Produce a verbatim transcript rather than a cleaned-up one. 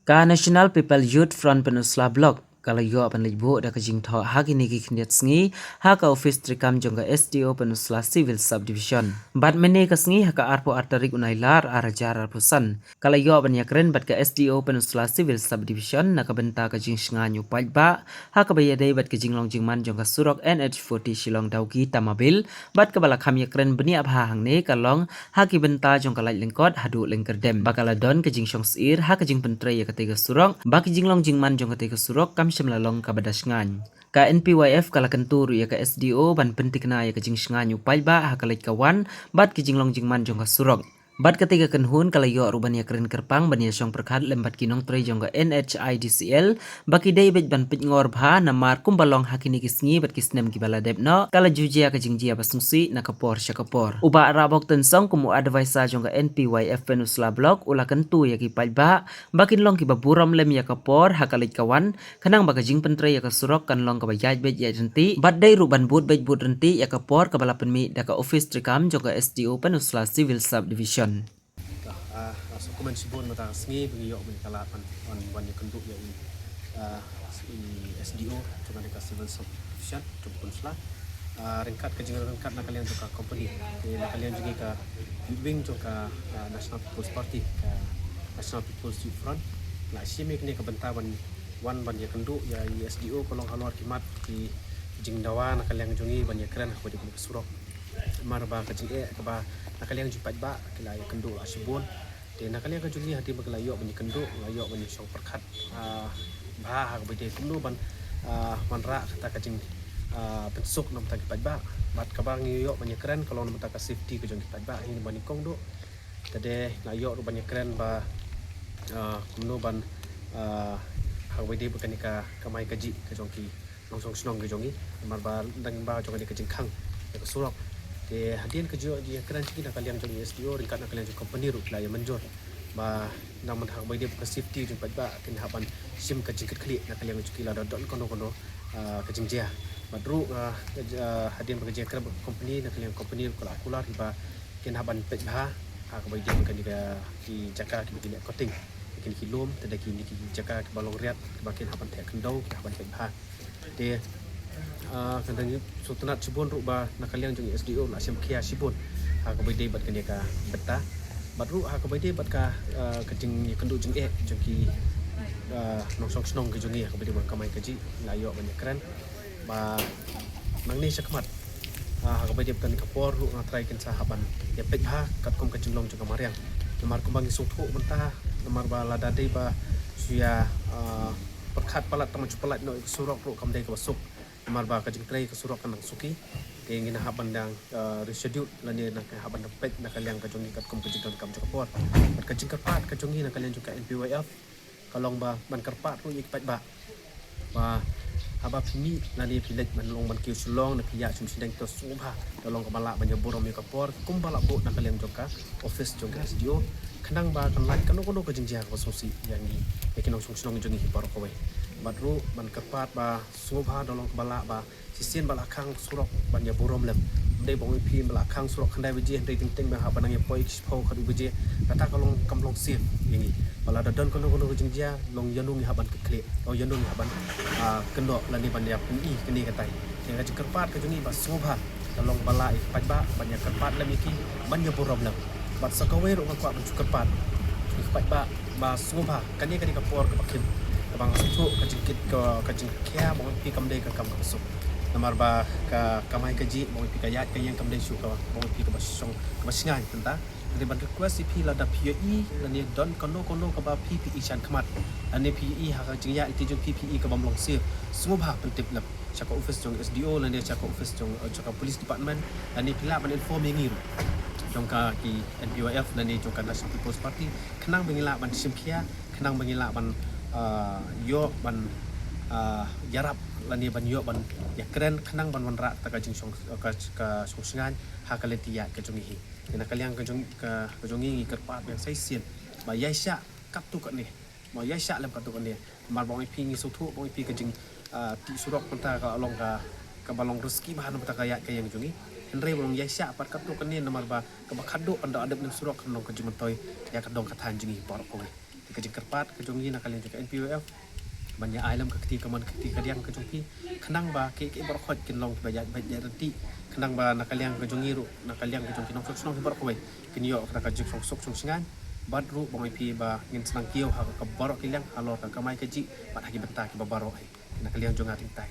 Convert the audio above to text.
Ka National People Youth Front Peninsula Block ka la ïoh ban leit buh da ka jingthoh ha kine ki khyndiat sngi ha ka office treikam jong ka S D O Peninsula Civil Subdivision. Bad mynne ka sngi ha ka arphew ar tarik u Nailar ar hajar arphew san ka la ïoh ban ïakren bad ka S D O Peninsula Civil Subdivision na ka bynta ka jingshngaiñ u paidbah ha kaba ïadei bad ka jinglong jingman jong ka surok N H forty Shillong Dawki Tamabil, bad kaba la kham ïakren bniah bha hangne ka long ha ki bynta jong ka Laitlyngkot haduh Lyngkyrdem ba ka la don ka jingshong syier ha ka jingpyntrei ïa katei ka surok ba ka jinglong jingman jong katei ka surok kam shym la long kaba da shngaiñ. Ka N P Y F ka la kyntu ruh ïa ka S D O ban pynthikna ïa ka jingshngaiñ u paidbah ha ka leit ka wan bad ka jinglong jingman jong ka surok. Bad katei ka kynhun ka la ïoh ruh ban ïakren kyrpang ban ïashong pyrkhat lem bad ki nongtrei jong ka N H I D C L ba ki dei beit ban peit ngor bha namar kumba long ha kine ki sngi bad ki snem kiba la dep noh ka la ju jia ka jingjia ba sngewsih na ka por sha ka por. U Bah Rabok Tynsong kum u advisor jong ka N P Y F Peninsula Block u la kyntu ïa ki paidbah ba kin long kiba burom lem ïa ka por ha ka leit ka wan khnang ba ka jingpyntrei ïa ka surok kan long kaba ïaid beit ïaid ryntih bad dei ruh ban bud beit bud ryntih ïa ka por kaba la pynmih da ka office treikam jong ka S D O Peninsula Civil Subdivision. Ka, ah, ah, sngewkmen shibun mynta ka sngi ba ngi ïoh ban ïa ka lad ban, ban, ban ïakynduh ïa i, ah, i S D O jong ka Civil Subdivision jong ka Peninsula. Ah, ryngkat ka jingryngkat na ka liang jong ka company. Te na ka liang jong ngi ka wing jong ka, ah, National People's Party, ka National People's Youth Front. La shim ïa kane ka bynta ban wan ban ïakynduh ïa i S D O ka long halor ki mat ki jingdawa na ka liang jong ngi ban ïakren ha kaba ïadei bad ka surok. Namar ba ka jingeh kaba na ka liang jong paidbah ki la ïakynduh la shibun. Te na ka liang ka jong ngi hadien ba ki la ïoh ban ïakynduh la ïoh ban ïashong pyrkhat, ah, bha ha kaba ïadei kumno ban, ah, wanrah kata ka jing, ah, pynsuk na bynta ki paidbah. Bad kaba ngi ïoh ban ïakren ka long na bynta ka safety ka jong ki paidbah hi na ba nyngkong duh. Te dei la ïoh ruh ban ïakren ba, ah, kumno ban, ah, ha kaba ïadei bad kane ka kamai kajih ka jong ki nongshong shnong ka jong ngi. Namar ba dang ba jong kane ka jingkhang ïa ka surok. Te hadien ka jingïakren jong ngi na ka liang jong i S D O ryngkat na ka liang jong company ruh ki la ïa mynjur ba namar ha kaba ïadei bad ka safety jong paidbah kin hap ban shim ka jingkitkhlieh na ka liang jong ki lada don kano kano, ah, ka jingjia. Bad ruh, ah, ka, ah, hadien ba ka jingïakren bad company na ka liang company ruh ka la kular hi ba kin hap ban peit bha ha kaba ïadei bad kane ka ki jaka kiba ki leh cutting, kine ki lum, te dei kine ki jaka kiba long riat kiba kin hap ban theh khyndew, kin hap ban peit bha. Te, ah, ka dang sngewtynnat shibun ruh ba na ka liang jong i S D O la shim khia shibun ha kaba ïadei bad kane ka bynta. Bad ruh ha kaba ïadei bad ka, ah, ka jingïakynduh jingeh jong ki, ah, nongshong shnong ka jong ngi ha kaba ïadei bad ka kamai kajih la ïoh ban ïakren ba nangne shakhmat, ah, ha kaba ïadei bad kane ka por ruh nga trai kin sa hap ban ïa peit bha katkum ka jinglong jong ka mariang. Namar kumba ngi sngewthuh mynta namar ba lada dei ba shu ïa, ah, pyrkhat palat tang shu palat noh ïa ka surok ruh kam dei kaba suk. Namar ba ka jingtrei ka surok kan dang suki. Te ngin hap ban dang, ah, reschedule lane nang hap ban dang peit na ka liang ka jong ngi katkum ka jingdonkam jong ka por. Bad ka jingkyrpad ka jong ngi na ka liang jong ka N P Y F ka long ba ban kyrpad ruh ïa ki paidbah ba haba phi mih lane phi leit ban long ban kiew Shillong ne phi ïaid shim shadeng to sngewbha da long kaba lah ban ïa burom ïa ka por kumba la buh na ka liang jong ka office jong ka S D O khnang ba kan lait kano kano ka jingjia kaba sngewsih ïa ngi ïa ki nongshong shnong jong ngi hi baroh kawei. Bad ruh ban kyrpad ba sngewbha da long kaba lah ba shisien ba la khang surok ban ïa burom lem. Ym dei ba ong ïa phi ba la khang surok khyndai baje hynrei teng teng ba hap ban nang ïa poi ki shiphew khatwei baje. Kata ka long kam long safe ïa ngi. Ba lada don kano kano ka jingjia long ïano ngi hap ban kit khlieh. Long ïano ngi hap ban, ah, kynnoh lane ban ïa pyni kane katai. Te ka jingkyrpad ka jong ngi ba sngewbha ka long ba la ïa ki paidbah ban ïa kyrpad lem ïa ki ban ïa burom lem. Bad sa kawei ruh nga kwah ban shu kyrpad ïa ki paidbah ba sngewbha kane ka dei ka por kaba khim kaba nga sngewthuh ka jingkit ka, ka jingkhia ba ong ïa phi kam dei ka kam kaba suk. Namar ba ka kamai kajih ba ong ïa phi ka ïaid ka ïeng kam dei shuh kaba ong ïa phi kaba shong kaba shngain mynta. Te ban request ïa phi lada phi ïohi lane don kano kano kaba phi phi i shakhmat lane phi i ha ka jingïaid lynti jong phi phi i kaba ym long safe sngewbha pyntip lem sha ka office jong S D O lane sha ka office jong, eh, sha ka police department lane phi lah ban inform ïa ngi ruh jong ka ki N P Y F lane jong ka National People's Party khnang ba ngi lah ban shim khia khnang ba ngi lah ban, ah, ïoh ban, ah, ïarap lane ban ïoh ban ïakren khnang ban wanrah ta ka jingshong, ka, ka shong shngaiñ ha ka lynti ïaid ka jong ngi hi. Te na ka liang ka jong, ka, ka jong ngi ngi kyrpad biang sa shisien ba ïai shah katto katne. Ba ïai shah lem katto katne. Namar ba ong ïa phi ngi sngewthuh ba ong ïa phi ka jing, ah, tih surok mynta ka long ka, kaba long risky bha na bynta ka ïaid ka ïeng jong ngi. Hynrei ba long ïai shah pat katto katne namar ba kaba khadduh ynda dep lem surok kan long ka jingmyntoi ïa ka dong ka thaiñ jong ngi baroh kawei. Ka jingkyrpad ka jong ngi na ka liang jong ka N P Y F ban ïa ai lem ka kti kamon ka kti kadiang ka jong phi, khnang ba ki ki baroh khoit kin long kiba ïaid beit ïaid ryntih, khnang ba na ka liang ka jong ngi ruh, na ka liang ka jong ki nongshong shnong hi baroh kawei kin ïoh ka da ka jingsuk suk shong shngain. Bad ruh ba ong ïa phi ba ngin sdang kiew ha ka baroh ki liang halor ka kamai kajih bad ha ki bynta kiba baroh hi na ka liang jong nga tyngtai.